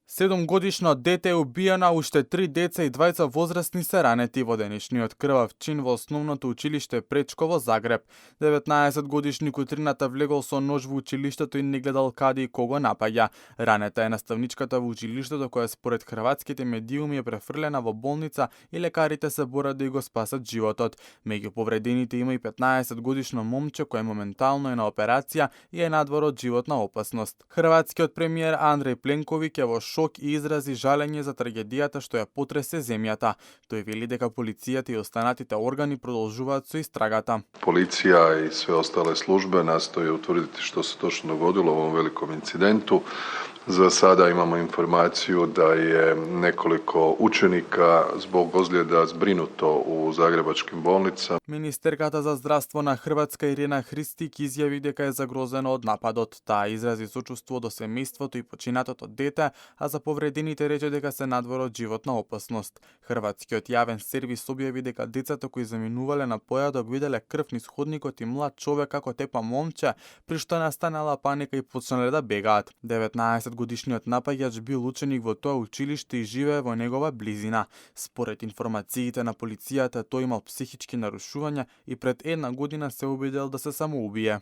7-годишно дете е убиено, уште 3 деца и двајца возрастни се ранети во денешниот крвав чин во основното училиште Пречко во Загреб. 19-годишник утрината влегол со нож во училиштето и не гледал каде и кого напаѓа. Ранета е наставничката во училиштето која според хрватските медиуми е префрлена во болница и лекарите се борат да ја го спасат животот. Меѓу повредените има и 15-годишно момче кое моментално е на операција и е надвор од животна опасност. Хрватскиот премиер Андреј Пленковиќ е во шок и изрази жалење за трагедијата што ја потресе земјата. Тој вели дека полицијата и останатите органи продолжуваат со истрагата. Policija i sve ostale službe nastoje utvrditi što se točno dogodilo u ovom velikom incidentu. Za sada imamo informaciju da je nekoliko učenika zbog ozljeda zbrinuto u zagrebačkim bolnicama. Министерката за здравство на Хрватска Ирена Христик изјави дека е загрозена од нападот. Таа изрази сочувство до семејството и починатото дете, а за повредените рече дека се надвор од животна опасност. Хрватскиот јавен сервис објави дека децата кои заминувале на појадок виделе крв низ ходникот и млад човек како тепа момче, при што настанала паника и почнале да бегаат. 19-годишниот напаѓач бил ученик во тоа училиште и живее во негова близина. Според информациите на полицијата, тој имал психички нарушувања и пред 1 година се обидел да се самоубие.